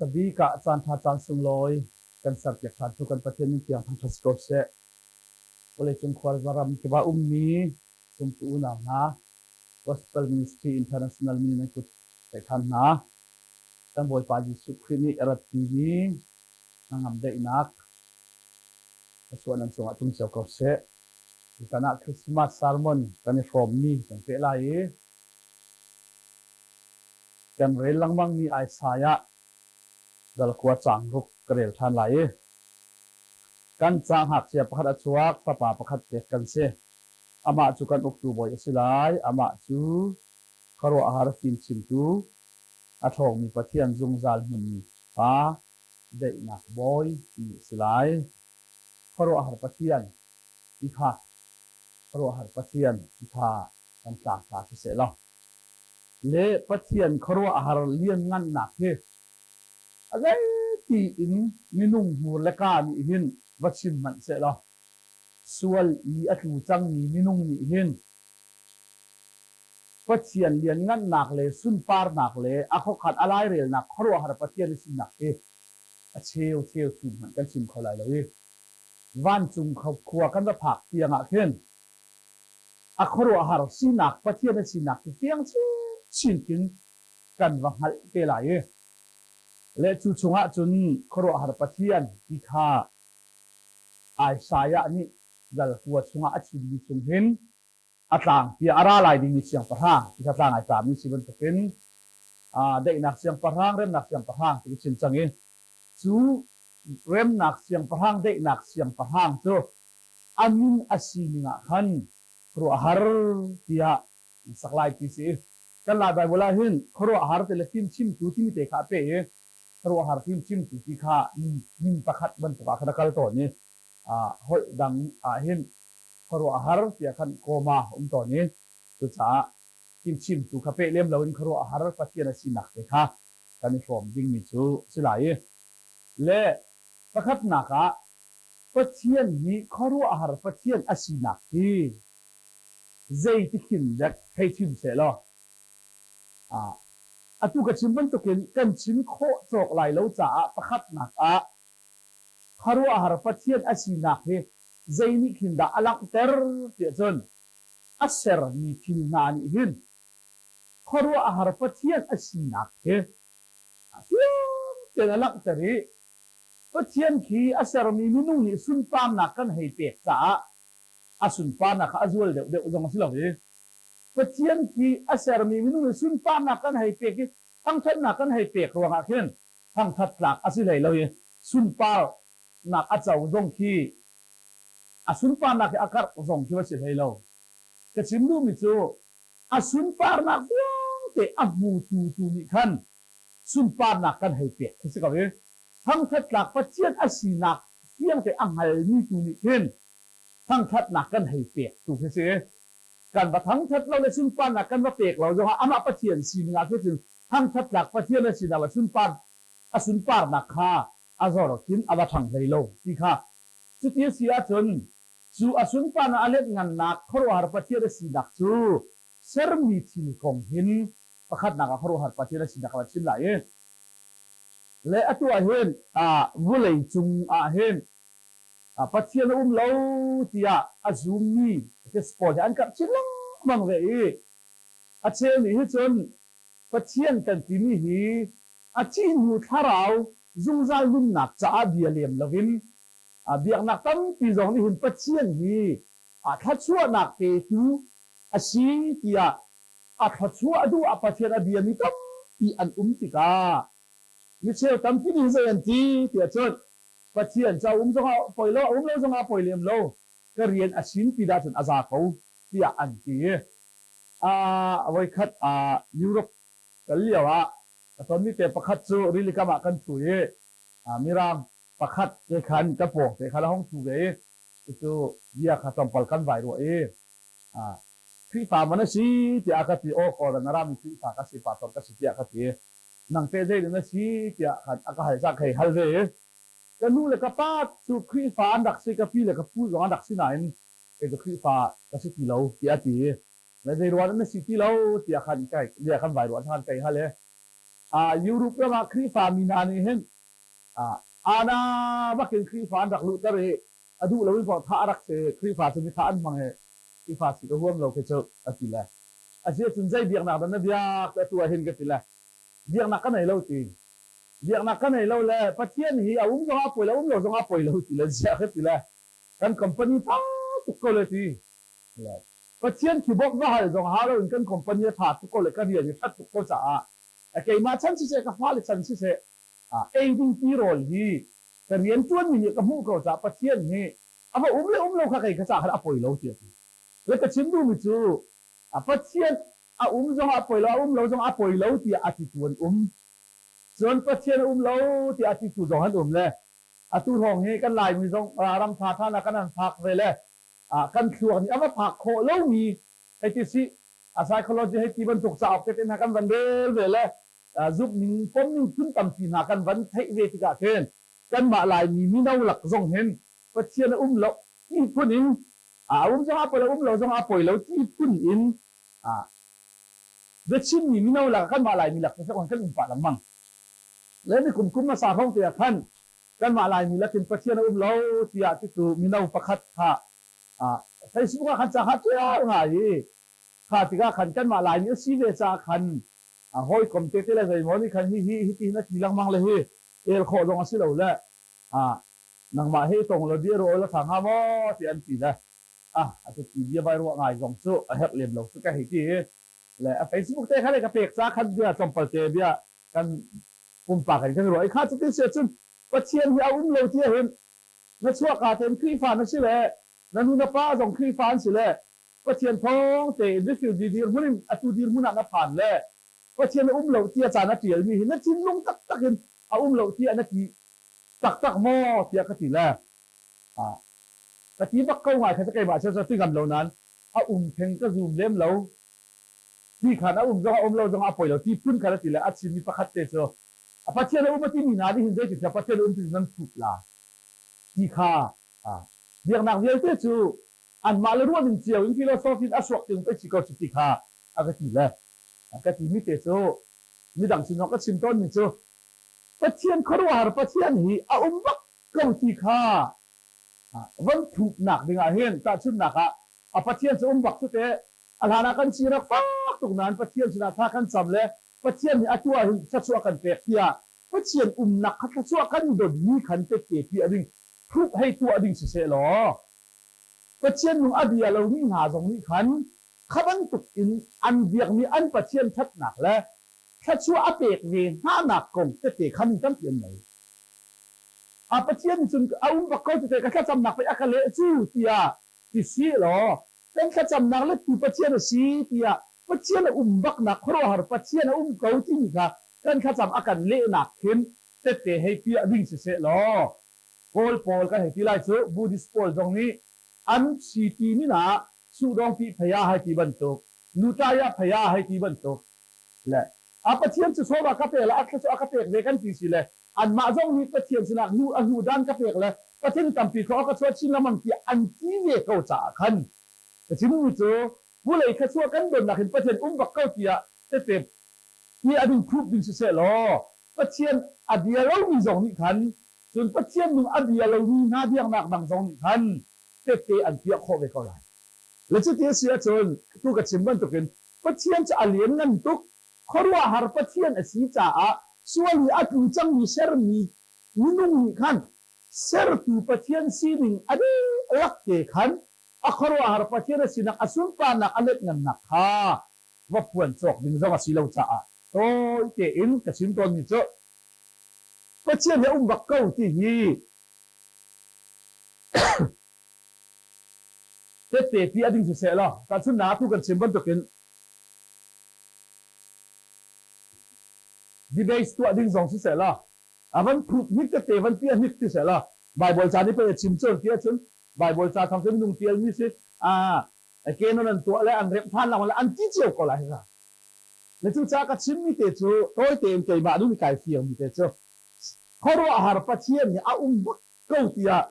Hmasa bik ah caanṭha caan sunglawi kan serpiak ṭhan tu kan Pathian min tiang thangṭhat si ko seh. Vawleicung khualzaram kip ah ummi zumtu unau hna, Gospel Ministry International min nan kut tlaih ṭhan hna. Kan Bawipa Jesuh Khrih nih a ratpimi hnangam daihnak thluachuah nan cungah tlung cio ko seh. Tutan ah Christmas sermon kan i hrawmmi kan peh lai i kan rel lengmangmi Isaiah dal kua caang ruk ka rel ṭhan lai i kan ca ngakchia pakhat a chuak, fapa pakhat pek kan si. Amah cu kan uktu bawi a si lai. Amah cu khuaruahhar fimchimtu, a ṭhawngmi Pathian zungzal hmunmi Pa, daihnak bawi ti a si lai. Khuaruahhar Pathian ti kha khuaruahhar Pathian ti kha kan tlangtla siseh law le Pathian khuaruahhar lianngannak hi a zeiti in minung hmur le kaa nih hin va chim hmanh seh law sual i a tlu cangmi minung nih hin Pathian lianngannak le sunparnak le a khuakhan a lairelnak khuaruahhar Pathian a sinak hi a cheu cheu chum hmanh kan chim kho lai lo i vancung khua kan va phak tiang ah khin a khuaruahhar sinak Pathian a sinak cu fiang chinchin khin kan va hngalh te lai i le cu chungah cun khuaruahhar Pathian ti kha Isaiah nih dal kua chungah a chimmi chung hin a tlang tiah a ra lai dingmi siangpahrang ti kha tlang ai tlami si bantukin daihnak siangpahrang, remnak siangpahrang ti ka chim cang i cu remnak siangpahrang, daihnak siangpahrang cu a min a sining ah khan khuaruahhar tiah an sak lai ti si. Kan Lai Baibal ah hin khuaruahhar ti le fimchimtu timi te kha a peh i khuaruahhar fimchimtu ti kha min pakhat bantuk ah khan a kal tawn i holh dang ah hin khuaruahhar tiah khan kawma a um tawn i cucaah fimchimtu kha peh lem loin khuaruahhar Pathian a sinak te kha kan i hrawm dingmi cu a si lai i le pakhatnak ah Pathian hi khuaruahhar Pathian a sinak hi zeitikhin dek hei chim seh law atu ka chim bantukin kan chim khawh cawk lai lo caah pakhatnak ah khuaruahhar Pathian a sinak hi zei nih khin dah a langhter tiah cun a sermi thil hna nih hin khuaruahhar Pathian a sinak hi fiang tein a langhter i Pathian khi a sermi minung nih sunparnak kan hei pek caah a sunparnak kha a zual deuhdeuh zong a si lo i Pathian khi a sermi minung nih sunparnak kan hei pek i thangṭhatnak kan hei pek ruangah khin thangṭhat tlak a si hlei lo i sunparnak a co zong khi a sunparnak hi a karh zong khi va si hlei lo. Ka chim duhmi cu a sunparnak vialte a hmutu tu nih khan sunparnak kan hei pek khi si ko i thangṭhat tlak Pathian a sinak fiangte a hngalmi tu nih khin thangṭhatnak kan hei pek tu khi si. Kan va thangṭhat lo le sunparnak kan va pek lo zongah amah Pathian sining ah cun thangṭhat tlak Pathian a sinak le sunpar a sunparnak kha a zor khin a va ṭhang hlei lo ti kha cuti a si ahcun cu a sunparnak a lianhngannak khuaruahhar Pathian a sinak cu sermi thil kong hin pakhatnak ah khuaruahhar Pathian a sinak a chim lai i le atu ah hin vulei cung ah hin Pathian a um lo tiah a zummi atheist pawl hi an karh chin lengmang ve i a cheu nih hi cun Pathian kan timi hi a thih hnu thlarau zungzal nunnak caah bia lem loin biaknak tampi zong nih hin Pathian hi thluachuahnak petu a si tiah a thluachuah duh ah Pathian a biami tampi an um tikah micheu tampi nih zei an ti tiah cun Pathian ca um zongah poi lo, a um lo zongah poi lem lo, ka rian a sin ti dah cun a za ko tiah an ti. Voikhat Europe kal lio ah ka tonmi te pakhat cu rili kam ah kan ṭhu i Mirang pakhat te khan ka pawng te khan a hung ṭhu ve i cucu bia kha tlawmpal kan vai ruah i Khrihfa man a si tiah a ka ti. Aw Kawlram na rami Khrihfa ka si, pastor ka si tiah ka ti. Nang teh zeidah na si tiah khan a ka hal cah ka hei hal ve i ka nu le ka pa cu Khrihfa an rak si, ka pi le ka pu zong an rak si nain kei cu Khrihfa ka si ti lo tiah a ti. Na zei ruah na si ti lo tiah khan kai bia kan vai ruah khan kai hal i Europe ram ah Khrihfa mi hna nih hin ana bakin Khrihfa an rak luhter i a duh lo in pawh thah a rak si. Khrihfa cu mi thah an hmang i Khrihfa si ka huam lo khi cu a ti le. A si ahcun zei biaknak dah na biak atu ah hin ka ti le. Biaknak ka nei lo ti. Biaknak ka nei lo le Pathian hi a um zong ah poi lo, um lo zong ah poi lo ti le ziah ka ti le. Kan company tha tuk ko le ti. Pathian khi bawk va hal zong hau loin kan company a ṭha tuk ko le ka rian i ṭhat tuk ko caah keimah chan siseh ka fale chan siseh ei ding tirawl hi ka rian ṭuanmi nih ka hmuh ko caah Pathian nih a va um le um lo kha kei ka caah khan a poi lo tiah a ti. Le ka chim duhmi cu Pathian a um zong ah poi lo a um lo zong ah poi lo tiah a titu an um. Cun Pathian a um lo tiah a titu zong an um le atu hrawng hi kan Laimi zong ram ṭha ṭha na kan han phak ve le kan thluak nih a va phak khawh lomi hei ti si a psychology hei ti bantuk cauk tete hna kan van rel ve le zumh ning pom ning phun tampi hna kan van theih ve tikah khin kanmah Laimi mino lak zong hin Pathian a um lo ti phun in a um zong a poi lo um lo zong a poi lo ti phun in biachimmi mino lak kanmah Laimi lak kan um pah lengmang le ni kum kum hmasa hrawng te ah khan Kanmah Laimi lakin Pathian a um lo tiah titu mino pakhat kha Facebook ah khan ca kha ṭial ngai i kha tikah khan kanmah Laimi a si ve caah khan hawikom tete le zeimaw nih khan hihi hitihin a ti lengmang le hi el khawh zong a si lo le nangmah he tong lo bia rawl a ṭha hnga maw tiah an ti le ah a ti bia vai ruah ngai zong cu a herh lem lo cu ka hei ti le a Facebook te kha le ka pek ca khan bia tlawmpal te bia kan pumpak in kan ruah i kha cutin si ahcun Pathian hi a um lo ti ahhin na chuahka tein Khrihfa na si le na nu na pa zong Khrihfa an si le Pathian thawng tein refugee dirhmun in atu dirhmun ah na phan le Pathian a um lo tiah ca na ṭialmi hi na thinlung taktak in a um lo tiah na ti taktak maw tiah ka ti le ka ti bak ko ngai kha keimah cu ti ngam lo nain a um theng ka zum lem lo Ti khan a um zong a um lo zong a poi lo ti phun khan a ti le a chimmi pakhat te cu a Pathian a um a timi hna nih hin zeitintiah Pathian a um ti nan thup la ti kha biaknak vialte cu anmah le ruah ning cio in philosophy in a suak ting pei si ko cu ti kha a ka ti le ka timi te cu midang sin ka chim tawnmi cu Pathian khuaruahhar Pathian hi a um bak ko ti kha van thupnak dingah hin tahchunhnak ah a Pathian cu um bak cu te A hlan ah kan si rak fak tuk nain Pathian sinah thla kan cam le Pathian nih atu ah hin thluachuah kan pek tiah Pathian umnak kha thluachuah kan donmi khan tette piah ding thuk hei tuah ding siseh law Pathian nung a bia lomi hna zong nih khan kha bantuk in an biakmi an Pathian ṭhatnak le thluachuah a pek ve hnanak kong tette kha mi tampi an nei. A Pathian nih cun a um bak ko tete ka thlacamnak pei a ka leh cu tiah ti si law Kan thlacamnak lettu Pathian a si tiah Pathian a um baknak khuaruahhar Pathian a um ko timi kha kan thlacam a kan lehnak khin tette hei piah ding siseh law Kawl pawl kan hei ti lai cu Buddhist pawl zong nih an si ti min ah suhdawng pi phaya hai ti bantuk nutaya phaya hai ti bantuk le a Pathian cu sawm a ka pe le a thluachuah a ka pek ve kan ti si le anmah zong nih Pathian sinah hnu a hnu dan ka pek le Pathian tampi kha ka chuah chin lengmang tiah an ti ve ko caah khan ka chimmi cu vulei thluachuah kan donnak hin Pathian um bak ko tiah tete ti a ding phup ding siseh law Pathian a bia lomi zong nih khan cun Pathian nung a bia lomi hna biaknak dang zong nih khan tete an piah khawh ve ko lai. Le cuti a si ahcun tu ka chim bantukin Pathian cu a lianngan tuk Khuaruahhar Pathian a si caah sual hi a tlu cangmi sermi minung nih khan sertu Pathian sining a dihlak te khan a khuaruahhar Pathian a sinak a sunparnak a letngannak kha va phuan cawk ding zong a si lo caah tawi tein ka chim tawnmi cu Pathian he um bak ko ti hi tette pi a ding siseh law tahchunhnak tu kan chim bantukin Debate tuah ding zong siseh law a van phup hnik tete van piah hnik ti seh law Bible ca nih pei a chim cun ti ahcun Bible ca thawng cu minung tialmi si a kenon an tuah le an remh than lang le an ti cio ko lai hika. Le cucaah ka chimmi te cu tawi tein keimah nih kai fiangmi te cu khuaruahhar Pathian nih a um bak ko tiah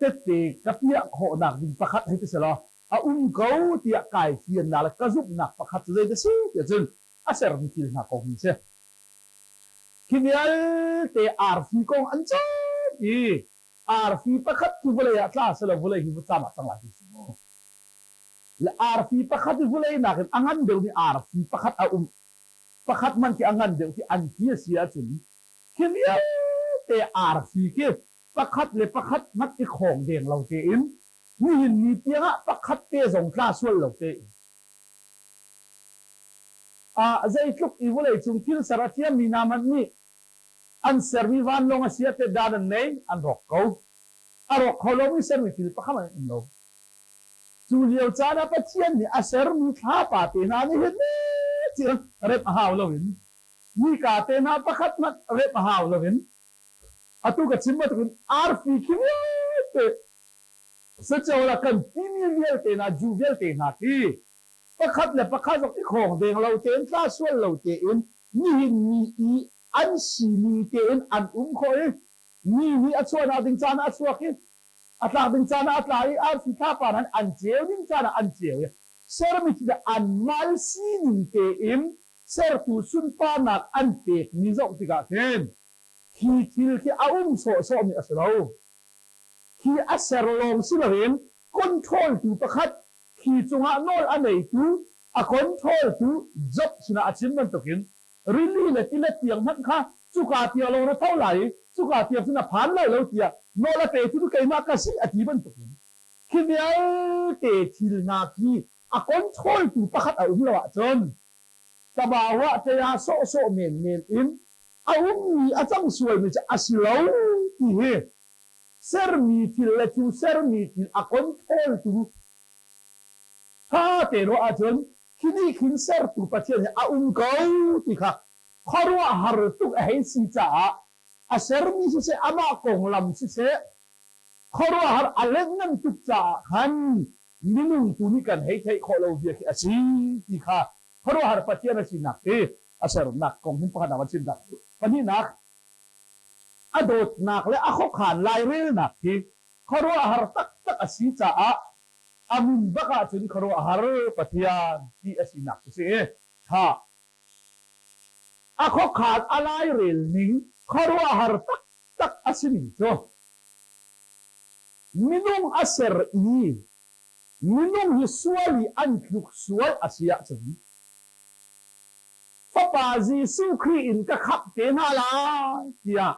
tette ka piah khawhnak ding pakhat hei ti seh law a um ko tiah kai fiannak le ka zumhnak pakhat cu zei dah si tiah cun a sermi thil hna kong hi a si. Khi vialte arfi kong an caan i arfi pakhat cu vawlei ah tla selaw vawlei hi vutcam ah cang lai ti cu. Le arfi pakhat i vawlei nakin a ngan deuhmi arfi pakhat a um pakhat hmanh khi a ngan deuh ti an ti a si ahcun khi vialte arfi khi pakhat le pakhat hmanh i khawng deng lo tein nihin ni tiangah pakhat te zong tla sual lo tein Zeitluk i vawleicung thil ser a thiammi hna hmanh nih an sermi vanlawng a si ah teh dan an nei, an rawk ko. A rawk kho lomi sermi thil pakhat an um lo. Cu lio caan ah Pathian nih a sermi thlapa te hna nih hin tiang remh a hau loin nika te hna pakhat hmanh remh a hau loin atu ka chim bantukin arfi khi vialte Sacola kan timi vialte hna Jew vialte hna khi pakhat le pakhat zong i khawng deng lo tein tla sual lo tein nihin ni i an sining tein an um khawh i ni nih a chuahnak ding caan ah a chuak i a tlak ding caan ah a tla i arfi thlapa hna an ceu ding caan ah an ceu i sermi thil an mal sining tein sertu sunparnak an pekmi zoh tikah khin hi thil khi a um sawhsawhmi a si lo. Hi a ser lawng si loin control tu pakhat khi cungah nawl a neitu a control tu Job sinah a chim bantukin rili le tilet tiang hmanh kha cuka tiang lawng na tho lai i cuka tiang cun na phan lai lo tiah nawl a petu cu keimah ka si a ti bantukin khi vialte thil hna khi a control tu pakhat a um lo ahcun Tabawa tlei sawhsawh menmen in a ummi a cang sualmi cu a si lo ti hi sermi thil le cu sermi thil a control tu ṭha te ruah ahcun khi nih khin sertu Pathian hi a um ko ti kha khuaruahhar tuk a hei si caah a sermi siseh amah konglam siseh khuaruahhar a lengngan tuk caah khan minung tu nih kan hei theih khawh lo bia khi a si ti kha khuaruahhar Pathian a sinak hi a sernak kong hin pakhat ah van chim dah. Pahnihnak, a dawtnak le a khuakhan lairelnak hi khuaruahhar taktak a si caah a min bak ahcun khuaruahhar Pathian ti a sinak cu si. Tha. A khuakhan a lairel ning khuaruahhar taktak a simi cu minung a ser i minung hi sual i an tluk sual a si ahcun Fapa Jesuh Khrih in ka khamh te hna lai tiah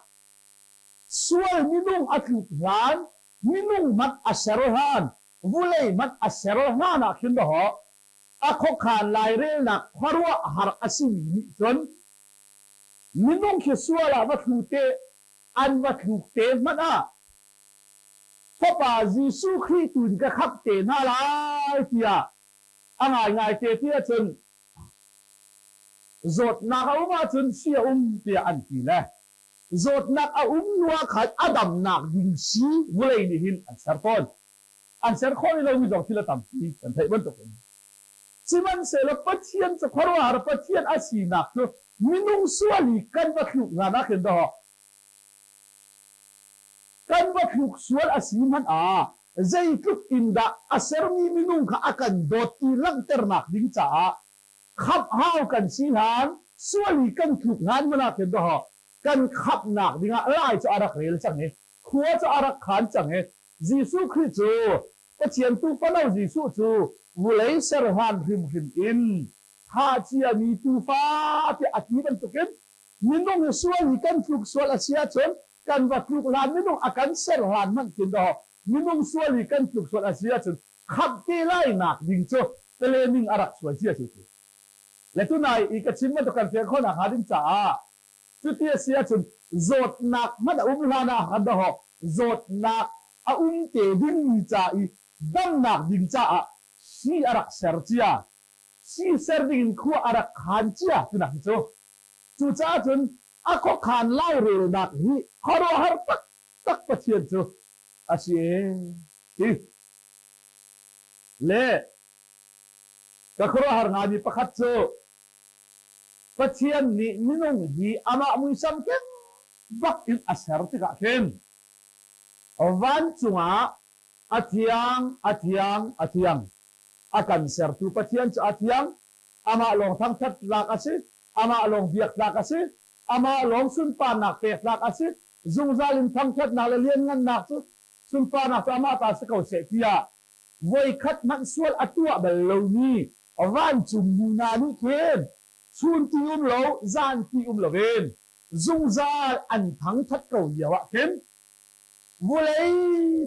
sual minung a tluk hlan minung hmanh a ser hlan vulei hmanh a ser hlan ah khin dawh a khuakhan lairelnak khuaruahhar a simi nih cun minung khi sual ah va thlu te an va thluk te hmanh ah Fapa Jesuh Khrih tu in ka khamh te hna lai tiah a ngaingai te ti ahcun zawtnak a um ahcun si a um tiah an ti le zawtnak a um hnu ah khan a damnak ding si vawlei nih hin an ser tawn. An ser khawh rih lomi zong thil a tampi kan theih bantukin. Sihmanhsehlaw Pathian cu khuaruahhar Pathian a sinak cu minung sual i kan va thluk hlan ah khin dawh kan va thluk sual a si hmanh ah zeitluk in dah a sermi minung kha a kan dawt ti langhternak ding caah khamh hau kan si hlan sual i kan tluk hlan hmanh ah khin dawh kan khamhnak dingah lai cu a rak rel cang i khua cu a rak khan cang i Jesuh Khrih cu Pathian tuufano Jesuh cu vulei ser hlan hrimhrim in thah ciami tuufa tiah a ti bantukin minung hi sual hi kan tluk sual a si ahcun kan va tluk hlan minung a kan ser hlan hmanh khin dawh minung sual hi kan tluk sual a si ahcun khamh te lainak ding cu planning a rak sual cia cu le tunai i ka chim bantuk kan fian khawhnak hnga ding caah Cuti a si ahcun zawtnak hmanh a um hlan ah khan dawh zawtnak a um te dingmi ca i damnak ding caah sii a rak ser cia. Sii ser dingin khua a rak khan cia tinak hi cu. Cucaah cun a khuakhan lairelnak hi khuaruahhar taktak Pathian cu a si ee ti. Le ka khuaruahhar ngaimi pakhat cu Pathian nih minung hi amah muisam keng bak in a ser tikah khin vancung ah a thiang, a thiang, a thiang. A kan sertu Pathian cu a thiang. Amah lawng thangṭhat tlak a si. Amah lawng biak tlak a si. Amah lawng sunparnak pek tlak a si. Zungzal in thangṭhatnak le lianngannak cu sunparnak cu amah ta si ko seh tiah voikhat hmanh sual a tuah bal lomi vancung nu hna nih khin chun ti um lo zan ti um loin zungzal an thangṭhat ko lio ah khin vulei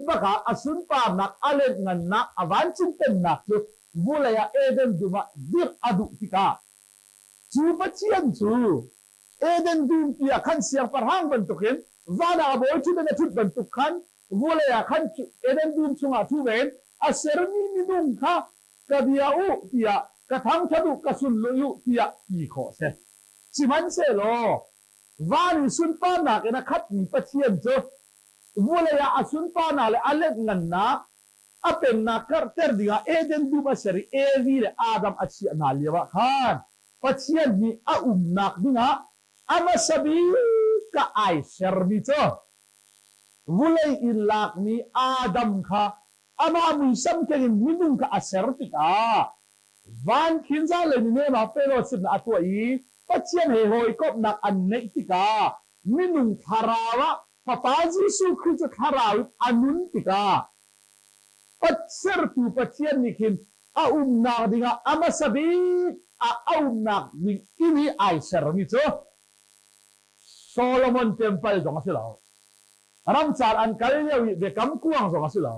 bak ah a sunparnak a lenhngannak a vancung pennak cu vulei ah Eden dum ah dirh a duh tikah cu Pathian cu Eden dum pi ah khan siangpahrang bantukin van ah a bawi ṭhut in a ṭhut bantuk khan vulei ah khan Eden dum chungah ṭhu ve in a sermi minung kha ka bia u tiah ka thangṭhat u ka sunlawih u tiah ti khawh a si. Sihmanhsehlaw van i sunparnak in a khatmi Pathian cu vulei ah a sunparnak le a lenhngannak a pennak karhter dingah Eden dum a ser i Evi le Adam a chiah hna lioah khan Pathian nih a umnak dingah a hmasa bik ah ai sermi cu vulei in lakmi Adam kha amah muisam keng in minung kha a ser tikah van khin zanlei ni nem ah fellowship a tuah i Pathian he hawikomhnak an neih tikah minung thlarau ah Fapa Jesuh Khrih cu thlarau in a nun tikah sertu Pathian nih khin a umnak dingah a hmasa bik ah a umnak ding inn i ai sermi cu Solomon Temple zong a si lo. Ramcar an kal lio i biakam kuang zong a si lo.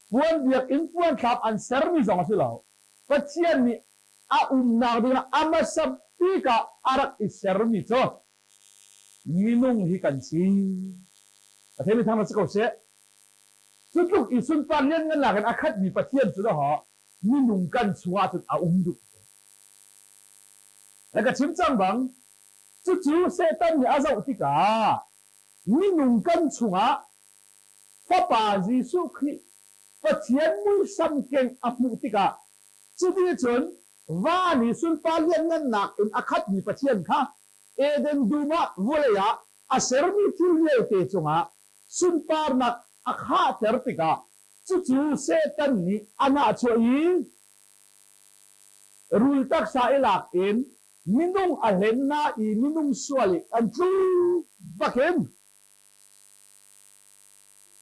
Puan biakinn puanthlap an sermi zong a si lo. Pathian nih a umnak dingah a hmasa bik ah a rak i sermi cu minung hi kan si. A theimi thang na si ko seh. Cu tluk i sunpar lianngannak in a khatmi Pathian cu dahawh minung kan chungah cun a um duh. Na ka chim cang bang, cucu Satan nih a zoh tikah minung kan chungah Fapa Jesuh Khrih Pathian muisam keng a hmuh tikah cuti cun van i sunpar lianngannak in a khatmi Pathian kha Eden dum ah vawlei ah a sermi thil vialte cungah sunparnak a khahter tikah cucu Satan nih a nahchuah i rul taksa i lak in minung a hlen hna i minung sual i an tlu bakin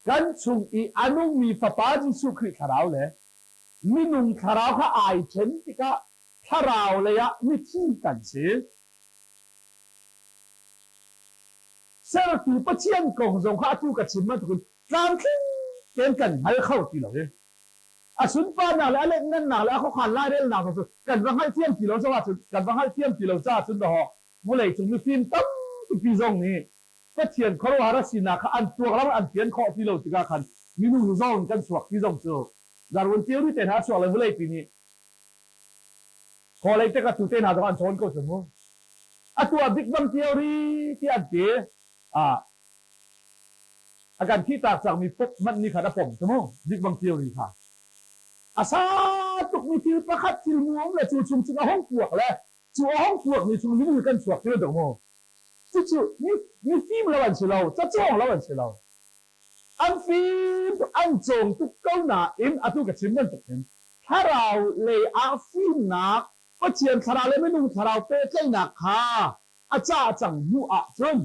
kan chung i a nungmi Fapa Jesuh Khrih thlarau le minung thlarau kha ai ṭhen tikah thlarau lei ah mithi kan si. Sertu Pathian kong zong kha atu ka chim bantukin tlamtling tein kan hngal kho ti lo i a sunparnak le a lengngannak le a khuakhan lairelnak zong cu kan va hngalhthiam ti lo caah cun kan va hngalhthiam ti lo caah cun dawh vawlei cung mifim tampi zong nih Pathian khuaruahhar a sinak kha an tuak ram an fian khawh ti lo tikah khan minung zong kan chuak ti zong cu Darwin theory te hna a chuak le vawleipi nih Kawlei te ka tu te hna zong an cawn ko cu mu. Atu ah Big Bang theory ti an ti. Ah a kan thihtak cangmi pop hmanh nih khan a pom cu mu Big Bang theory kha. A sa tukmi thil pakhat thil mu um le cu chung cun a hung puak le cu a hung puakmi chung minung kan chuak ti lo mu. Cucu mi fim lo an si lo, cacawng lo an si lo. An fim an cawng tuk ko nain atu ka chim bantuk hin thlarau lei ah fimnak Pathian thlarau le minung thlarau pehtlaihnak kha a cah cang hnu ahcun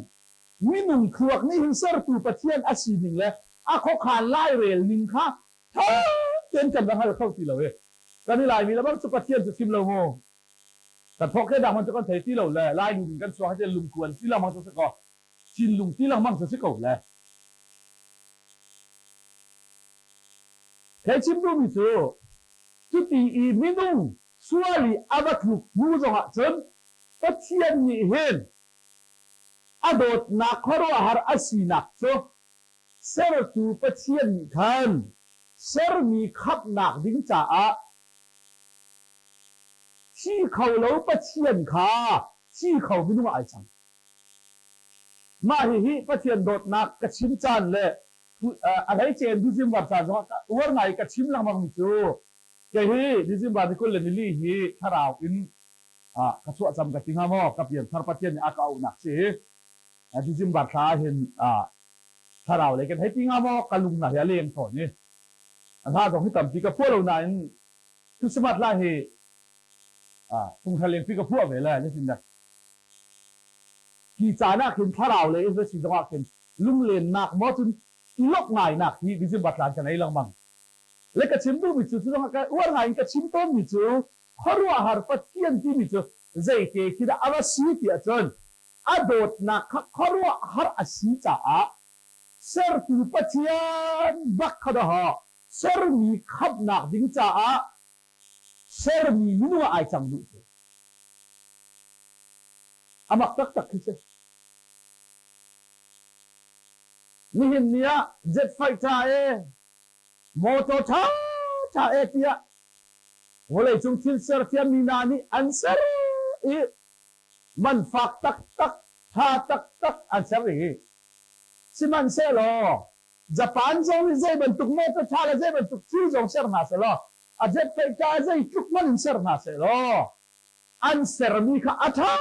minung thluak nih hin sertu Pathian a sining le a khuakhan lairel ning kha ṭha tein kan va hngal kho ti lo i kan i Laimi le bang cu Pathian cu chim lo mu kan thawk ke dah hmanh cu kan thei ti lo le Laimi ding kan chuak hi lungkuan ti lengmang cu si kaw thinlung ti lengmang cu si ko le Thei chim duhmi cu cuti i minung sual i a va tluk hnu zongah cun Pathian nih hin a dawtnak khuaruahhar a sinak cu sertu Pathian nih khan sermi khamhnak ding caah thi kho lo Pathian kha thi kho minung ah ai cang. Mah hihi Pathian dawtnak ka chim caan le a hleice in December caan zongah uar ngai ka chim lengmangmi cu kei hi December ni 20 le nili hi thlarau in ka chuah cam ka ti hnga maw ka pianthar Pathian nih a ka auhnak si December thla ah hin thlarau lei kan hei ti hnga maw ka lung hna hi a leng tawn i a hla zong hi tampi ka phuah lo nain Christmas hla hi phunghra lengpi ka phuah ve le zeitindah. Hi caan ah khin thlarau le Israel si zongah khin lunglennak maw cun i lawmh ngainak hi December tlan ka ngei lengmang. Le ka chim duhmi cu cu zongah ka uar ngai in ka chim tawnmi cu khuaruahhar Pathian timi cu zeite khi dah a va si ti ahcun a dawtnak kha khuaruahhar a si caah sertu Pathian bak kha dawh sermi khamhnak ding caah sermi minung ah ai cang duh cu. A mak taktak khi si. Nihin ni ah jet fighter e, motor ṭha ṭha e tiah vawleicung thil serthiammi hna nih an ser i man fak taktak, ṭha taktak an ser i sihmanhsehlaw Japan zong nih zei bantuk motor ṭha le zei bantuk thil zong ser hna sehlaw a jet fighter zeitluk hmanh in ser hna sehlaw an sermi kha a ṭha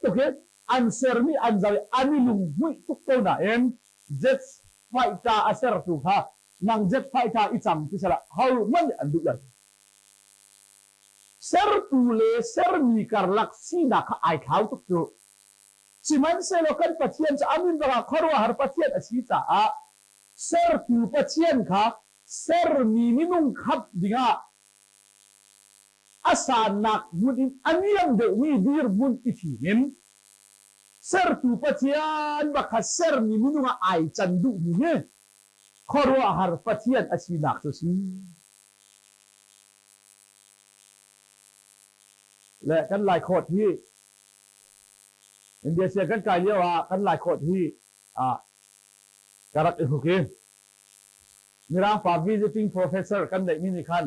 tuk i an sermi an zoh i an i lunghmuih tuk ko nain jet fighter a sertu kha nang jet fighter i cang ti sehla hohmanh nih an duh lo. Sertu le sermi karlak sinak kha ai thlau tuk cu. Sihmanhsehlaw kan Pathian cu a min bangah khuaruahhar Pathian a si caah sertu Pathian kha sermi minung khamh dingah a sannak hmun in a niam deuhmi dirhmun i thim in sertu Pathian bak kha sermi minung ah ai can duhmi hi khuaruahhar Pathian a sinak cu a si. Le kan Laikhawt hi India sia kan kai lio ah kan Laikhawt hi ka rak i hruk i Mirang pa visiting professor kan neihmi nih khan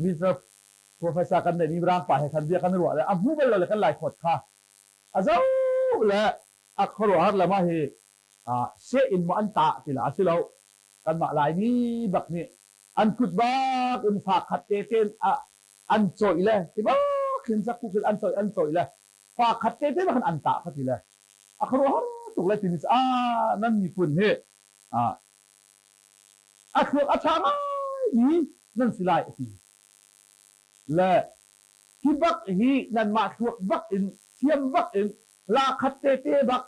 visitor professor kan neihmi Mirang pa he khan bia kan ruah le a hmu bal lo le kan Laikhawt kha a zoh le a khuaruahhar le mah hi seh in maw an tah ti la a si lo kanmah Laimi bak nih an kut bak in fa khat te tein an cawih le ti bak khin zakku khin an cawih an cawih le fa khat te te bak khan an tah kha ti le a khuaruahhar tuk le timi cu a nan miphun hi a thluak a ṭha ngaimi nan si lai a ti le hi bak hi nanmah thluak bak in thiam bak in la khat te te bak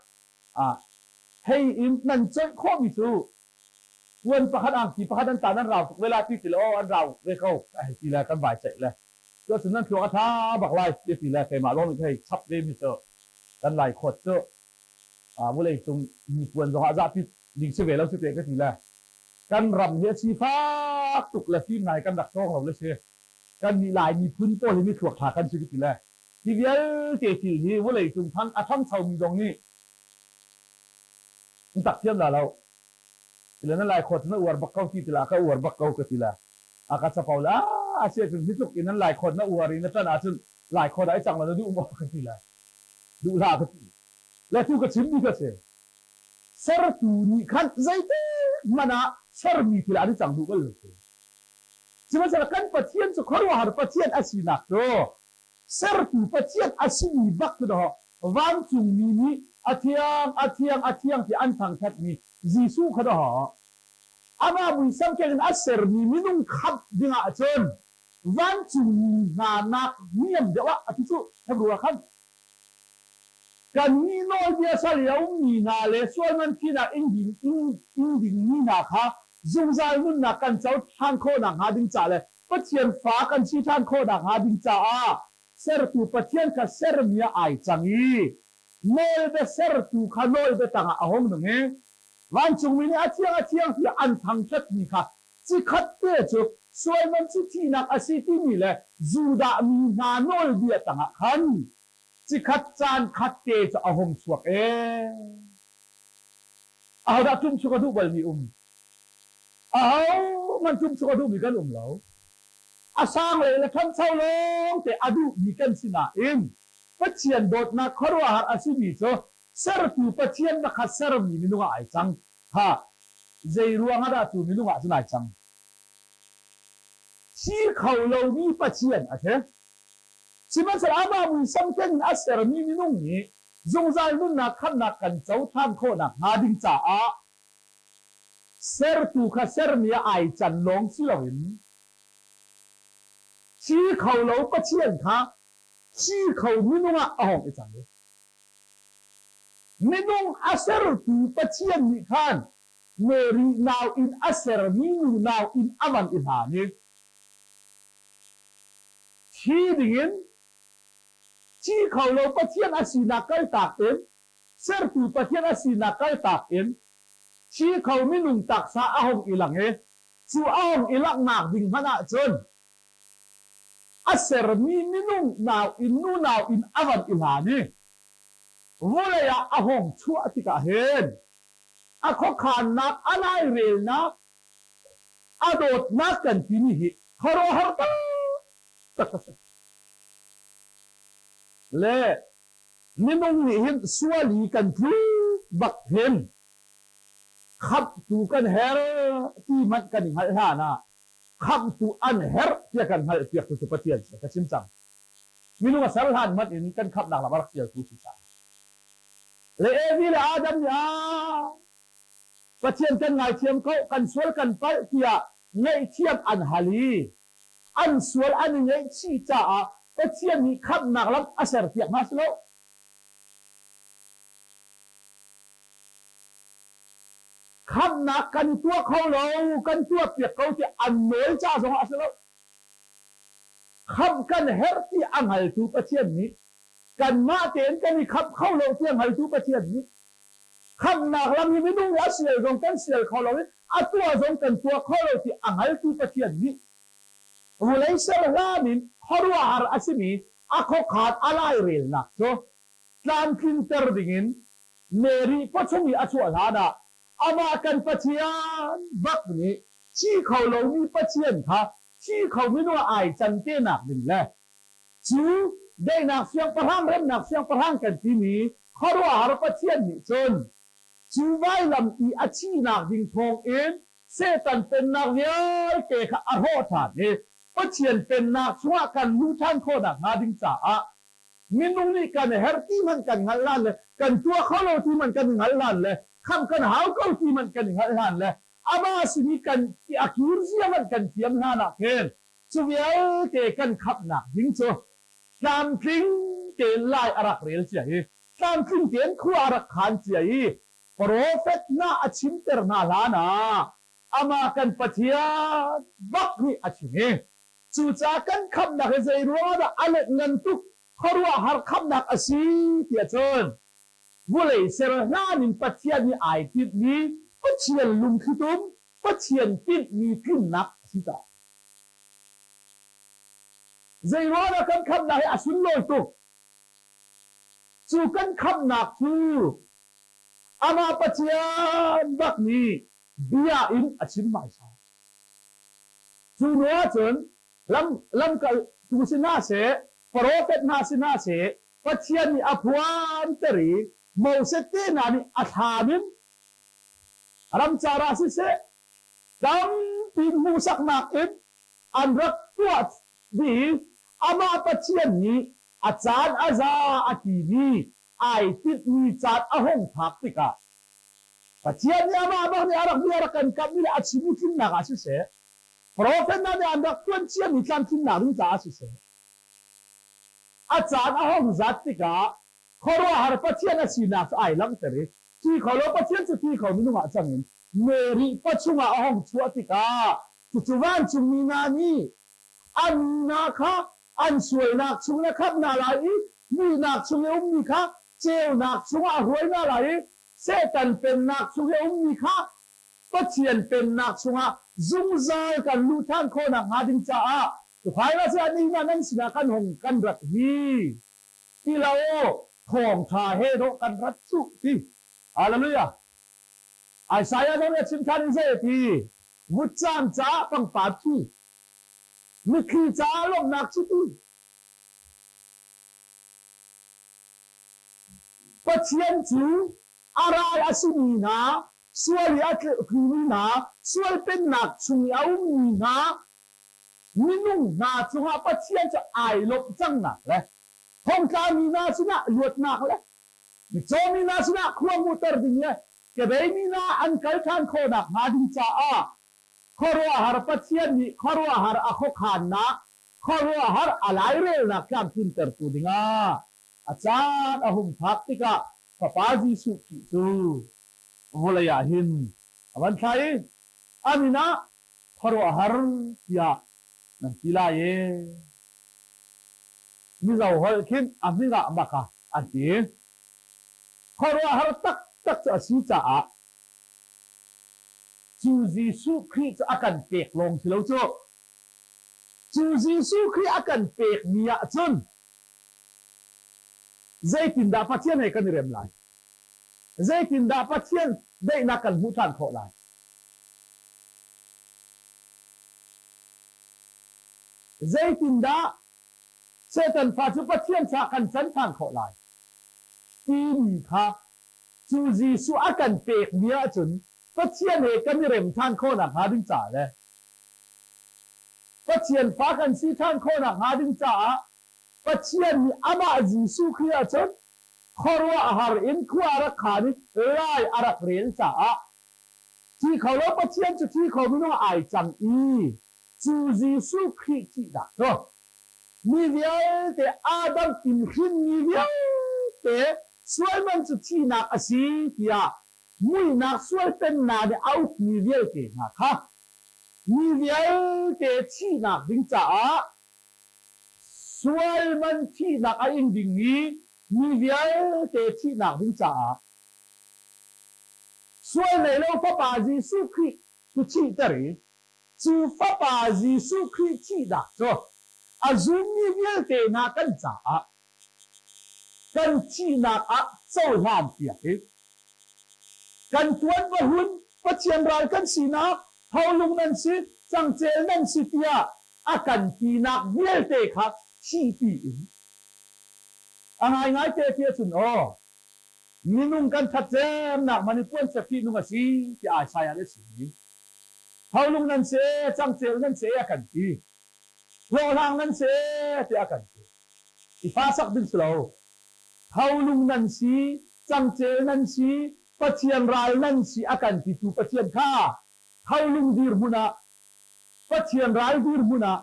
hei in nan coih khawhmi cu puan pakhat angki pakhat an ta nan rau tuk ve la ti ti le aw an rau ve ko hei ti le kan vai ceih le cu cun nan thluak a ṭha bak lai ti ti le keimah lawng nih hei chap ve mi cu kan lai khawt cu vawlei cung mi puan zong ah zahpi ding si ve lo si te ka ti le kan ram hi a sifak tuk le fim ngai kan rak cawng lo le si kan nih lai miphun pawl hi mi thluak ṭha kan si ka ti le hi vialte thil hi vawlei cung thang a ṭhangchomi zong nih an tak thiam la lo tile na lai khawt na uar bak ko ti tila ka uar bak ko ka ti la a ka capo la a sia cun hi tluk in nan lai khawt na uar i na ṭan ahcun lai khawt ah i cang la na duh maw ka ti la duh hlah ka ti le tu ka chim mi ka si sertu nih khan zeitik hmanh ah sermi thil ah an i cang duh bal lo sihmanhsehlaw kan Pathian cu khuaruahhar Pathian a sinak cu sertu Pathian a simi bak cu dawh vancungmi nih a thiang a thiang a thiang ti an thangṭhatmi Jesuh kha dawh amah muisam keng in a sermi minung khamh dingah cun vancungmi hna nak niam deuh ah a ti cu Hebrew ah khan kannih nawlbia sal i a ummi hna le sualman thinak ing ding ing dingmi hna kha zungzal nunnak kan co ṭhan khawh nakhnga ding ca le Pathian fa kan si ṭhan khawh nakhnga ding caah sertu Pathian kha sermi ah ai cang i nawlbia sertu kha nawlbia tangah a hung nung i vancungmi nih a thiang a thiang tiah an thangṭhatmi kha cikhat te cu sualman cu thihnak a si timi le Judah mi hna nawlbia tangah khan cikhat caan khat te cu a hung chuak ee. Ahodah ṭumchuk a duh balmi um? Ahohmanh ṭumchuk a duhmi kan um lo. A sang lei le ṭhancho lawng te a duhmi kan si nain Pathian dawtnak khuaruahhar a simi cu sertu Pathian pakhat sermi minung ah ai cang. Kha zei ruang ah dah cu minung ah cun ai cang? Thi kho lomi Pathian a si. Sihmanhsehlaw amah muisam keng in a sermi minung nih zungzal nunnak khamhnak kan cohlan khawh nakhnga ding caah sertu kha sermi ah ai can lawng si loin thi kho lo Pathian kha thi kho minung ah a hong i cang. Minung a sertu Pathian nih khan Mary nau in a sermi nu nau in a van i hlan i thi dingin thi kho lo Pathian a sinak kaltak in sertu Pathian a sinak kaltak in thi kho minung taksa a hung i lang i cu a hung i langhnak ding hmanh ahcun a sermi minung nau in nu nau in a van i hlan i vulei ah a hung chuah tikah hin a khuakhannak a lairelnak a dawtnak kan timi hi khuaruahhar taktak a si. Le minung nih hin sual i kan tlu bak hin khamhtu kan her ti hmanh kan i hngalh hlan ah khamhtu an herh tiah kan hngalh piaktu cu Pathian si ka chim cang. Minung a ser hlan hmanh in kan khamhnak lam a rak sialtu si caah. Le Evi le Adam nih ah Pathian kan ngaithiam ko, kan sual kan palh tiah ngaihthiam an hal i an sual an i ngaihchih caah Pathian nih khamhnak lam a serpiak hna si lo. Khamhnak kan tuah kho lo, kan tuahpiak ko tiah an nawl ca zongah a si lo. Khamh kan herh ti a hngaltu Pathian nih kanmah tein kan i khamh kho lo ti a hngaltu Pathian nih khamhnak lam hi minung a sial zong kan sial kho lo i a tuah zong kan tuah kho lo ti a hngaltu Pathian nih vulei ser hlan in khuaruahhar a simi a khuakhan a lairelnak cu tlamtlinter dingin Mary pawchung i a chuah hlan ah amah kan Pathian bak nih thi kho lomi Pathian kha thi kho minung ah ai can te nak ding le cu daihnak siangpahrang remnak siangpahrang kan timi khuaruahhar Pathian nih cun cu vailam i a thihnak ding thawngin Satan pennak vialte kha a hrawh ṭhan i Pathian pennak chungah kan luh ṭhan khawh nakhnga ding caah minung nih kan herh ti hmanh kan hngalh hlan le kan tuah kho lo ti hmanh kan i hngalh hlan le khamh kan hau ko ti hmanh kan i hngalh hlan le amah sin i kan a kir zia hmanh kan thiam hlan ah khin cu vialte kan khamhnak ding cu tlamtling tein lai a rak rel cia i tlamtling tein khua a rak khan cia i profet hna a chimter hna hlan ah amah kan Pathian bak nih a chim i cucaah kan khamhnak hi zei ruangah dah a let ngan tuk khuaruahhar khamhnak a si tiah cun vulei ser hlan in Pathian nih ai tinhmi Pathian lungthlitum Pathian tinhmi tlinnak a si caah zei ruangah kan khamhnak hi a sunlawi tuk cu kan khamhnak cu amah Pathian bak nih bia in a chim hmaisa. Cu hnu ahcun lam lamkaltu si hna seh, profet hna si hna seh, Pathian nih a phuanter i Moses te hna nih a thlam in ramcar ah siseh, tampi hmuhsaknak in an rak tuah dih i amah Pathian nih a caan a za a timi ai tinhmi caan a hung phak tikah Pathian nih amah bak nih a rak bia rak kan kamhmi le a chimmi tlinnak ah siseh, profet hna nih an rak tuan ciami tlamtlinnak ding caah siseh, a caan a hung zat tikah khuaruahhar Pathian a sinak cu ai langhter i thi kho lo Pathian cu thi kho minung ah cang in Mary pachung ah a hung chuah tikah cucu vancungmi hna nih an hna kha an sualnak chung na khamh hna lai i muihnak chung i ummi kha ceunak chungah a hruai hna lai i Satan pennak chung i a ummi kha Pathian pennak chungah zungzal kan luh ṭhan khawh nakhnga ding caah tukhai si ah nihin ah nan sinah kan hung kan rat hi ti lo thawngṭha he dawh kan rat cuh ti. Hallelujah. Isaiah zong nih a chim ṭhan in zei a ti? Vutcam caah pangpar thi, mitthli caah lawmhnak chiti. Pathian cu a ral a simi hna, sual i a tlumi hna, sual pennak chung i a ummi hna, minung hna cungah Pathian cu ai lawmh cangnak le thongtlami hna sinah luatnak le Mitcawmi hna sinah khua hmuhter ding le kebeimi hna an kal ṭhan khawhnak hnga ding caah khuaruahhar Pathian nih khuaruahhar a khuakhannak, khuaruahhar a lairelnak tlamtlintertu dingah a caan a hung phak tikah. Fapa Jesuh Khrih cu vawlei ah hin a van thlah i a min ah khuaruahhar tiah nan ti lai e. Mizo holh khin a hming ah maka an ti. Khuaruahhar taktak cu a si caah cu Jesuh Khrih cu a kan pek lawng si lo cu. Cu Jesuh Khrih a kan pekmi ah cun zeitindah Pathian he kan i rem lai? Zeitindah Pathian daihnak kan hmuh ṭhan khawh lai? Zeitindah Satan fa cu Pathian caah kan can ṭhan khawh lai? Timi kha cu Jesuh a kan pekmi ahcun Pathian he kan i rem ṭhan khawh nakhnga ding caah le Pathian fa kan si ṭhan khawh nakhnga ding caah Pathian nih amah Jesuh Khrih ahcun khuaruahhar in khua a rak khaan i lai a rak rel caah thi kho lo Pathian cu thi kho minung ai cang i cu Jesuh Khrih thihnak cu mi vialte Adam in hrinmi vialte sualman cu thihnak a si tiah muihnak sual pennak nih a ukmi vialte hna kha mi vialte thihnak ding caah sual man thihnak a ing dingmi mi vialte thihnak ding caah sual nei lo Fapa Jesuh Khrih cu thihter i cu Fapa Jesuh Khrih thihnak cu a zummi vialte hna kan caah kan thihnak ah cohlan piak i kan tuan va hun Pathian ral kan sinak tholung nan si cangcel nan si tiah a kan tinak vialte kha thihpi in a ngaingai te ti ahcun aw minung kan that cemnak man i puan sek nung a si ti Isaiah nih a chim i tholung nan si cangcel nan si a kan ti hlawhhlang nan si tiah a kan ti i fa sak ding si lo tholung nan si cangcel nan si Pathian ral nan si a kan titu Pathian kha tholung dirhmun ah Pathian ral dirhmun ah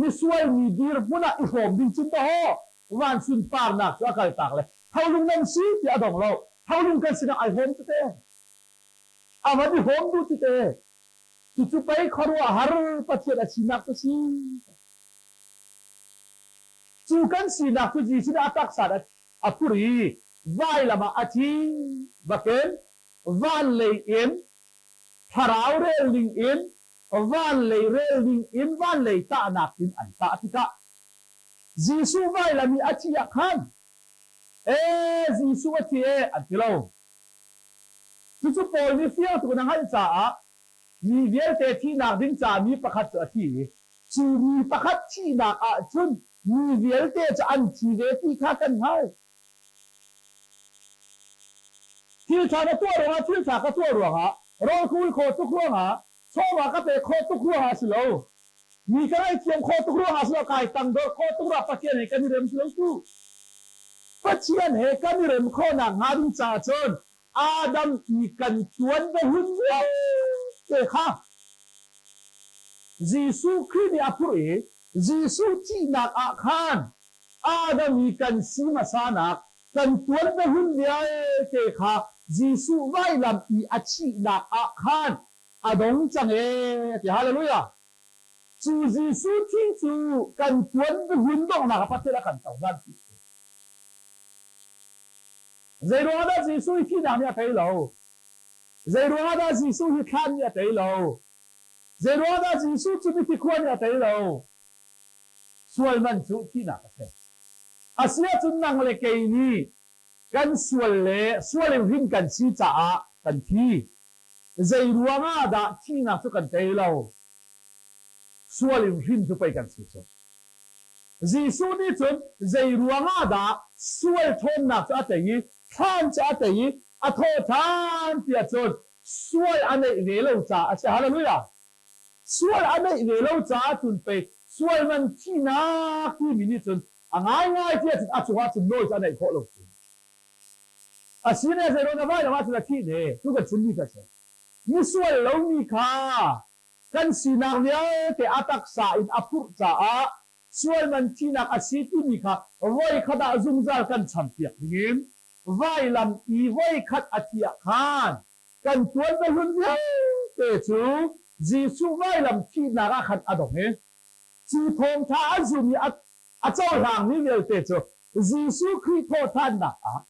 misual mi dirhmun ah i hrawm ding cun dawh van sunparnak cu a kaltak le tholung nan si tiah a dong lo tholung kan sinah ai hrawm tete a van i hrawm duh tete Cucu pei khuaruahhar Pathian a sinak cu si. Cu kan sinak cu Jesuh nih a taksa a phur i vailam ah a thi bakin van lei in thlarau rel ning in van lei rel ning in van lei tahnak in an tah tikah Jesuh vailam i a thi ah khan ee Jesuh a thi ee an ti lo. Cucu Paul nih fiang tuk in a hngalh caah mi vialte thihnak ding ca mi pakhat cu a thi i cu mi pakhat thihnak ah cun mi vialte cu an thi ve ti kha kan hngalh. Thil ṭha na tuah ruangah thil ṭha ka tuah ruangah rawl ka ul khawh tuk ruangah chawva ka pek khawh tuk ruangah a si lo. Mi ka ngaihthiam khawh tuk ruangah a si lo, kai tangdor khawh tuk ruangah Pathian he kan i rem ti lo tu. Pathian he kan i rem khawhnak hnga ding caah cun Adam i kan tuan va hun vialte kha Jesuh Khrih nih a phurh i Jesuh thihnak ah khan Adam i kan si hmasanak kan tuan va hun vialte kha Jesuh vailam i a thihnak ah khan a dong cang ee ti hallelujah. Cu Jesuh thi cu kan tuan hun donghnak ah Pathian a kan cohlan ti si. Zei ruangah dah Jesuh hi thihnak nih a tei lo? Zei ruangah dah Jesuh hi thlan nih a tei lo? Zei ruangah dah Jesuh cu mithi khua nih a tei lo? Sual man cu thihnak a si. Asiahcun nang le kei nih kan sual le sual in hrin kan si caah kan thi. Zei ruangah dah thihnak cu kan tei lo? Sual in hrin cu pei kan si cu. Jesuh nih cun zei ruangah dah sual ṭhawnnak cu a tei i thlan cu a tei i a thawh ṭhan tiah cun sual a neih ve lo caah a si. Hallelujah! Sual a neih ve lo caah cun pei sual man thihnak timi nih cun a ngaingai tiah cun a cungah cun nawl cu a neih khawh lo. A si ne zei na vai ah cun a thih ne tu kan chimmi kha si. Misual lomi kha kan sinak vialte a taksa in a phurh caah sual man thihnak a si timi kha voi khat ah zungzal kan champiak dingin. Vailam i voikhat a thi ah khan kan tuanbia hlun vialte cu Jesuh vailam thihnak ah khan a dong i cu thawngṭha a zum i a cohlangmi vialte cu Jesuh Khrih thawhṭhannak ah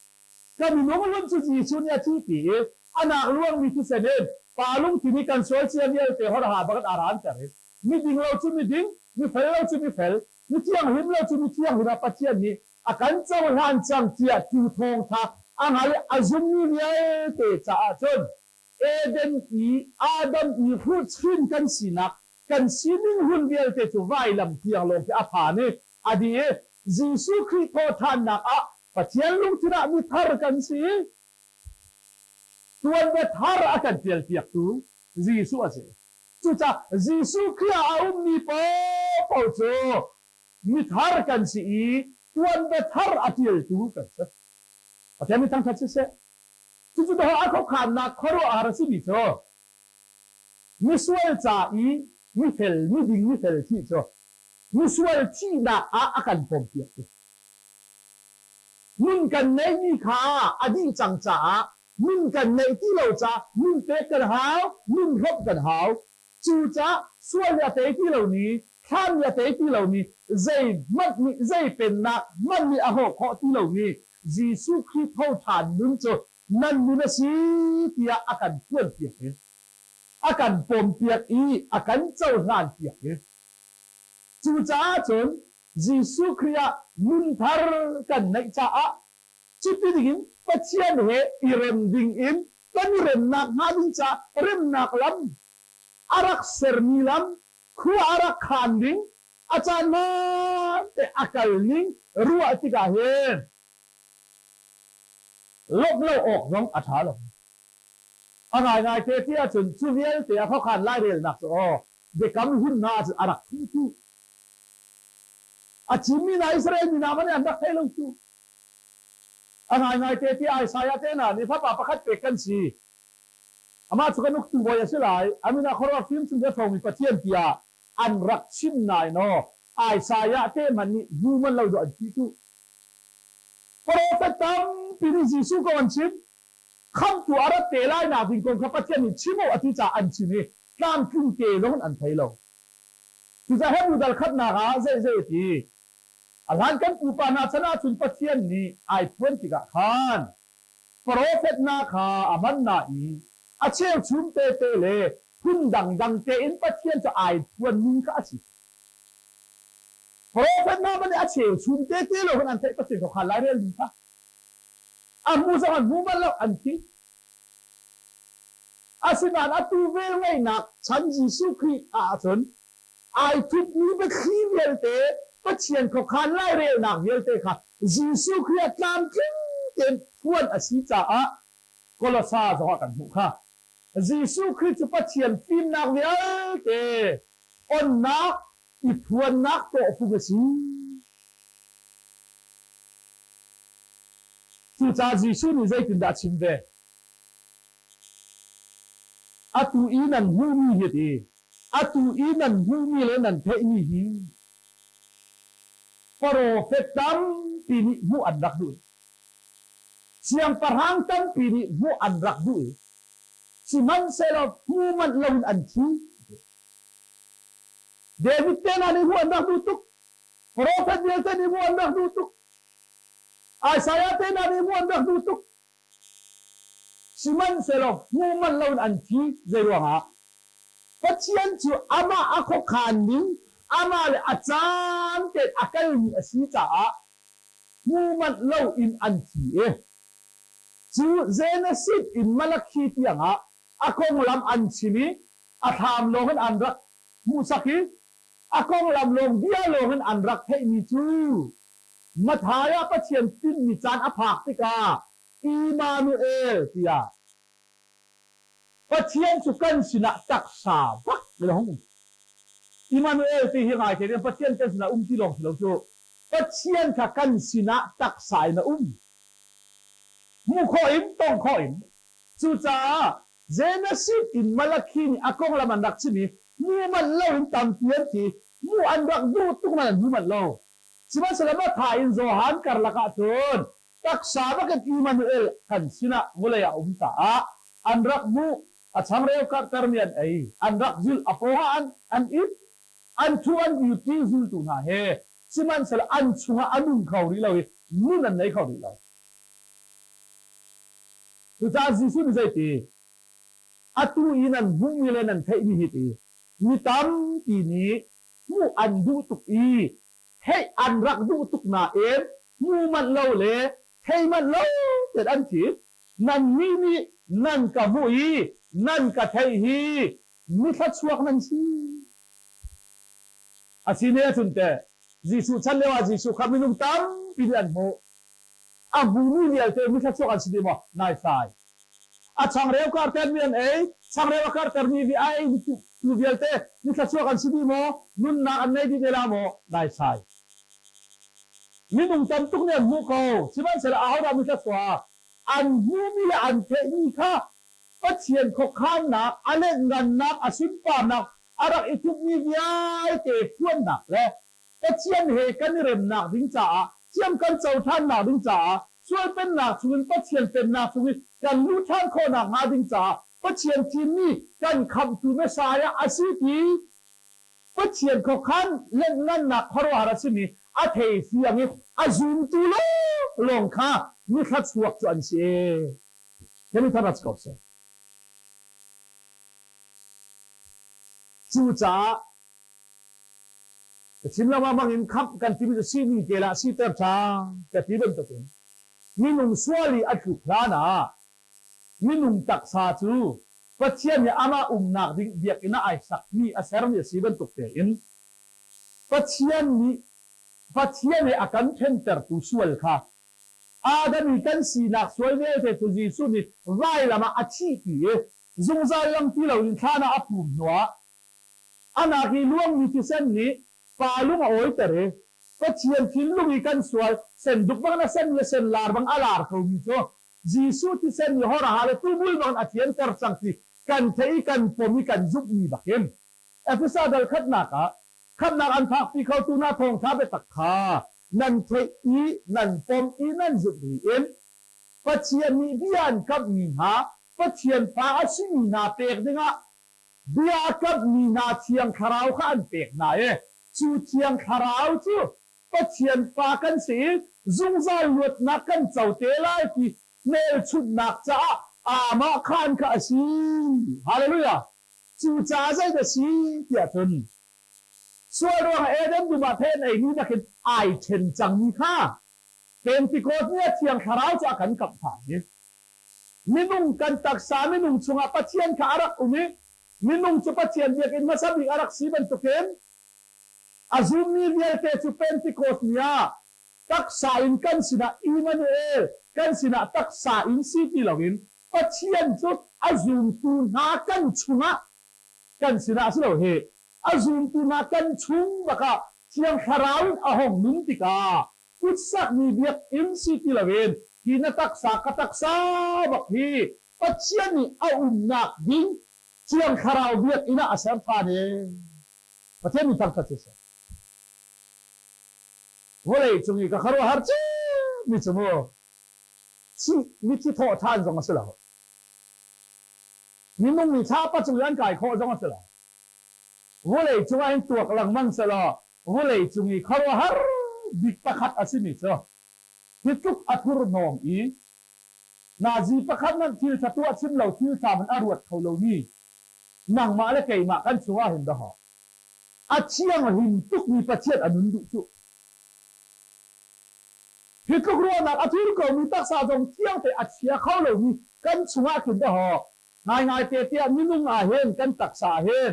kan minung hlun cu Jesuh nih a thihpi i a nak luangmi thisen in Pa lungthin hi kan sual cia vialte horha bak in aa ranter i miding lo cu miding, mifel lo cu mifel, mithianghlim lo cu mithianghlim ah Pathian nih a kan cohlan cang tiah tu thawngtha a hngal i a zummi vialte caah cun Eden i Adam i hruhchin kan sinak kan sining hun vialte cu vailam tiang lawng khi a phan i a dih i Jesuh Khrih thawhṭhannak ah Pathian lungthin ah mithar kan si. Tuanbia thar a kan ṭialpiaktu Jesuh a si. Cucaah Jesuh Khrih ah a ummi paohpaoh cu mithar kan si i tuanbia thar a ṭialtu kan si. Pathian mi thangṭhat siseh. Cucu dawh a khuakhannak khuaruahhar a simi cu misual ca i mifel, miding mifel thih cu misual thihnak ah a kan pawmpiaktu. Nun kan neihmi kha a dih cang caah nun kan neih ti lo caah nun pek kan hau, nun hrawmh kan hau. Cucaah sual nih a tei ti lomi, thlan nih a tei ti lomi, zeihmanh nih zei pennak hmanh nih a hrawh khawh ti lomi Jesuh Khrih tho ṭhan nun cu nan nun a si tiah a kan phuanpiak i a kan pawmpiak i a kan cohlanpiak i cucaah cun Jesuh Khrih ah nun thar kan neih caah cuti dingin Pathian he i rem dingin kan i remnak hnga ding caah remnak lam a rak sermi lam khua a rak khan ding a caan hmaan te a kal ning ruah tikah hin lawmh lo awk zong a ṭha lo. A ngaingai te ti ahcun cu vialte a khuakhan lairelnak cu aw biakam hun hna ahcun a rak thu tu. A chimmi hna Israel mi hna hmanh nih an rak thei lo tu. A ngaingai te ti Isaiah te hna nih fapa pakhat pek kan si. Amah cu kan uktu bawi a si lai. A min ah khuaruah fimchung a ṭhawngmi Pathian tiah an rak chim nain aw Isaiah te hmanh nih hmu manh lo dawh an ti tu. Profet tampi nih Jesuh kong an chim. Khamhtu a rat te lai nak ding kong kha Pathian nih chim u a ti caah an chim i tlamtling te zong in an thei lo. Cucaah Hebru dal khatnak ah zei zei a ti. A hlan kan pupa hna chan ahcun Pathian nih ai phuan tikah khan profet hna kha a hman hna i a cheuchum tete le phun dangdang tein Pathian cu ai phuanmi kha a si. Profet hna hmanh nih a cheuchum tete lo khan an theih Pathian kha lairelmi kha a hmu zong an hmu bal lo an thi. Asinain atu velngeihnak chan Jesuh Khrih ahcun ai thupmi biathli vialte Pathian khuakhan lairelnak vialte kha Jesuh Khrih ah tlamtling tein phuan a si caah Kolosa zongah kan hmuh kha. Jesuh Khrih cu Pathian fimnak vialte onnak i phuannak tawhfung a si. Cucaah Jesuh nih zeitindah a chim ve? Atu i nan hmuhmi hi ti, atu i nan hmuhmi le nan theihmi hi profet tampi nih hmuh an rak duh i siangpahrang tampi nih hmuh an rak duh i sihmanhsehlaw hmu manh loin an thi. David te hna nih hmuh an rak duh tuk. Profet vialte nih hmuh an rak duh tuk. Isaiah te hna nih hmuh an rak duh tuk. Sihmanhsehlaw hmu manh loin an thi. Zeiruangah? Pathian cu amah a khuakhan ning, amah le a caan tein a kalmi a si caah hmu manh loin an thi i cu Genesis in Malakhi tiangah a konglam an chim i a thlam lawngin an rak hmuhsak i a konglam lawng bia lawngin an rak theihmi cu Matthai ah Pathian tinhmi caan a phak tikah Immanuel tiah Pathian cu kan sinah taksa bak in a hung um. Immanuel ti hi ngai te Pathian kan sinah um ti lawng si lo cu Pathian kha kan sinah taksa in a um. Hmuh khawh in tongh khawh in. Cucaah Genesis in Malakhi nih a konglam an rak chim i hmu manh lo in tampi an thi. Hmuh an rak duh tuk nain an hmu manh lo. Sihmanhsehlaw Matthai in Johan karlak ah cun Taksa bakin Immanuel kan sinah vawlei ah a um caah an rak hmuh. A changreu karhtermi an ei, an rak zulh, a paw ah an it, an thu an dirpi zultu hna he, sihmanhsehlaw an chungah a nung kho rih lo i nun an nei kho rih lo. Cucaah Jesuh nih zeiti? Atu i nan hmuhmi le nan theihmi hi ti mi tampi nih hmuh an duh tuk i theih an rak duh tuk nain hmu manh lo le thei manh lo tein an thi. Nannih nih nan ka hmuh i nan ka theih hi mi thluachuak nan si. A si ne ahcun teh Jesuh chan lioah Jesuh kha minung tampi nih an hmuh. A hmumi vialte mi thluachuak an si dih maw? Naisai. A changreu kartermi an ei, changreu a kartermi vi a ei tu vialte mi thluachuak an si dih maw? Nunnak an nei dih te la maw? Naisai. Minung tam tuk nih an hmuh ko. Sihmanhsehlaw ahodah mi thluachuak? An hmuhmi le an theihmi kha Pathian khuakhannak, a lengngannak, a sunparnak, a rak i thupmi vialte phuannak le Pathian he kan i remnak ding caah, thiam kan co ṭhannak ding caah, sual pennak chungin Pathian pennak chung i kan luh ṭhan khawhnak hnga ding caah Pathian thimmi kan khamhtu Messiah a si ti Pathian khuakhan lengngannak khuaruahhar a simi a thei fiang i a zumtu lawnglawng kha mithla chuak cu an si. Kan i tharat ko seh. Cucaah ka chim lengmang bangin khamh kan timi cu sining kel ah siter ṭhan ka ti bantukin minung sual i a tluk hlan ah minung taksa cu Pathian nih amah umnak ding biakinn ah ai sakmi a sermi a si bantuk tein Pathian nih Pathian he a kan ṭhentertu sual kha Adam i kan sinak sual vialte cu Jesuh nih vailam ah a thihpi i zungzal lang ti loin thlan ah a phum hnuah a nak i luangmi thisen nih pa lung a awiter i Pathian thinlung i kan sual senduk bang a sen le senlar bang a lar khomi cu Jesuh thisen nih hawrha le tubul bang a thianter cang ti kan theih i kan pom i kan zumhmi bakin Efesa dal khatnak ah khamhnak an phakpi khotu hna thawngṭha biatak kha nan theih i nan pom i nan zumh ri in Pathian nih bia an kamhmi hna Pathian fa a simi hna pek dingah bia a kamhmi hna Thiang Thlarau kha an pek hna i cu Thiang Thlarau cu Pathian fa kan si i zungzal luatnak kan co te lai ti hmelchunhnak caah aamah khaan kha a si. Hallelujah! Cucaah zeidah si tiah cun sual ruangah Eden dum ah thei an eimi nakin ai ṭhen cangmi kha Pentecost ni ah Thiang Thlarau cu a kan kamh ṭhan i minung kan taksa minung chungah Pathian kha a rak um i minung cu Pathian biakinn hmasa bik a rak si bantukin a zummi vialte cu Pentecost ni ah taksa in kan sinah Immanuel kan sinah taksa in si ti loin Pathian cu a zumtu hna kan chungah kan sinah si lo hi a zumtu hna kan chung bakah Thiang Thlarau in a hong nun tikah kutsakmi biakinn si ti loin hi na taksa ka taksa bak hi Pathian nih a umnak ding Thiang Thlarau biakinn ah a ser ṭhan i Pathian nih thangṭhat siseh. Vawlei cung i ka khuaruahhar cemmi cu mu mithi thawh ṭhan zong a si lo. Minung nih thlapa cung i an kai khawh zong a si lo. Vawlei cungah hin tuak lengmang selaw vawlei cung i khuaruahhar bik pakhat a simi cu hi tluk a thurhnawm i nazi pakhat hmanh thil ṭha tuah chim lo thil ṭha hmanh a ruat kho lomi nangmah le keimah kan chungah hin dahawh a thianghlim tukmi Pathian a nun duh cuh. Hi tluk ruahnak a thur komi taksa zong thiangte a chia kho lomi kan chungah khin dahawh ngaingai te tiah minung ah hin kan taksa ah hin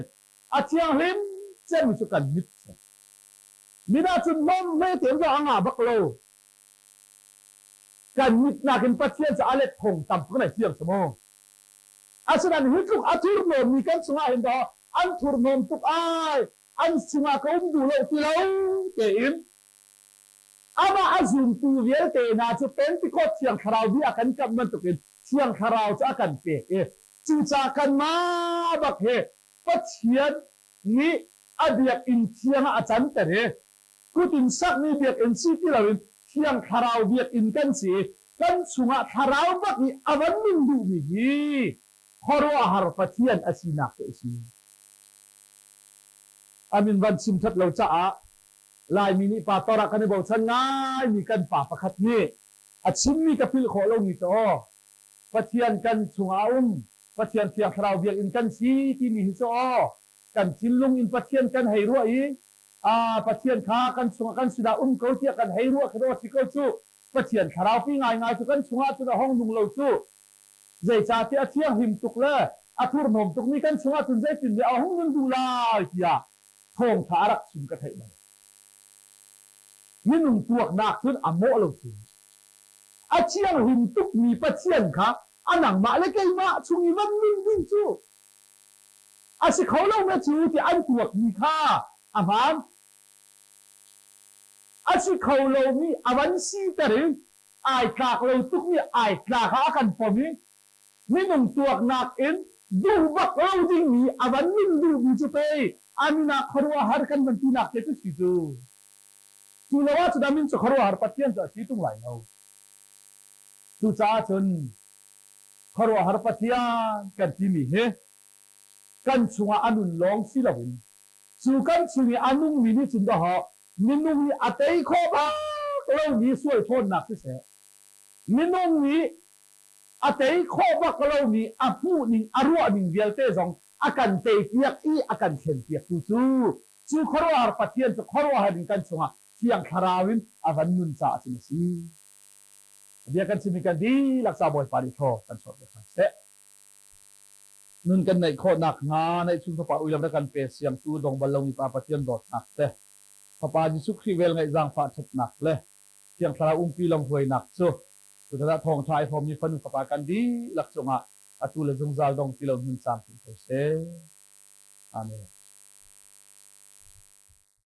a thianghlim cemmi cu kan mit si. Mit ahcun hlawm hmete in a ngah bak lo. Kan mit nakin Pathian cu a let thong tam tuk na thiang si mu. Asinain hi tluk a thurhnawmmi kan chungah hin dawh an thurhnawm tuk ai, an chungah ka um duh lo ti lo tein amah a zumtu vialte hna cu Pentecost Thiang Thlarau bia a kan kamh bantukin Thiang Thlarau cu a kan pek i cucaah kanmah bak hi Pathian nih a biakinn thiang ah a canter i kut in sakmi biakinn si ti loin Thiang Thlarau biakinn kan si i. Kan chungah thlarau bak i a van nun duhmi hi khuaruahhar Pathian a sinak cu a si. A min van chim ṭhat lo caah Laimi nih pastor ah kan i bochan ngaimi kan pa pakhat nih a chimmi ka philh khawh lomi cu aw Pathian kan chungah a um, Pathian Thiang Thlarau biakinn kan si timi hi cu aw kan thinlung in Pathian kan hei ruah i Pathian kha kan chungah kan sinah um ko tiah kan hei ruah khi si ko cu. Pathian Thlarau pi ngaingai cu kan chungah cun a hong nung lo cu. Zeicahtiah a thianghlim tuk le a thurhnawm tukmi kan chungah cun zeitin nih a hung nun duh lai tiah thawngtha a rak chim ka theih bal. Minung tuaknak cun a mawh lo cu. A thianghlim tukmi Pathian kha a nangmah le keimah chung i van nun ding cu a si kho lo na cu ti an tuakmi kha a hmaan. A si kho lomi a van siter i ai tlak lo tukmi ai tlak ah a kan pom i minung tuaknak in duh bak lo dingmi a van nun duhmi cu pei a min ah khuaruahhar kan van tinak te cu si cu. Cu lo ahcun a min cu khuaruahhar Pathian cu a si tung lai lo. Cucaah cun khuaruahhar Pathian kan timi hi kan chungah a nun lawng si loin cu kan chung i a nungmi nih cun dawhawh minung i a tei khawh bak lomi sual ṭhawnnak siseh, minung nih a tei khawh bak lomi a hmuhning a ruahning vialte zong a kan teipiak i a kan thlenpiaktu cu cu khuaruahhar Pathian cu khuaruahhar in kan chungah Thiang Thlarau in a van nun caah cun a si. Bia kan chimmi kan dihlak ca Bawipa nih thaw kan chuah piak hna seh. Nun kan neih khawh nakhnga neihchun Fapa uilam na kan pe siangtu dong bal lomi Pa Pathian dawtnak te, Fapa Jesuh Khrih velngeih zaangfah ṭhatnak le Thiang Thlarau umpi lamhruainak cu tutan ah thawngṭha ai hrawmmi fanu fapa kan dihlak cungah atu le zungzal dong ti lo nun caamcin ko seh. Amen.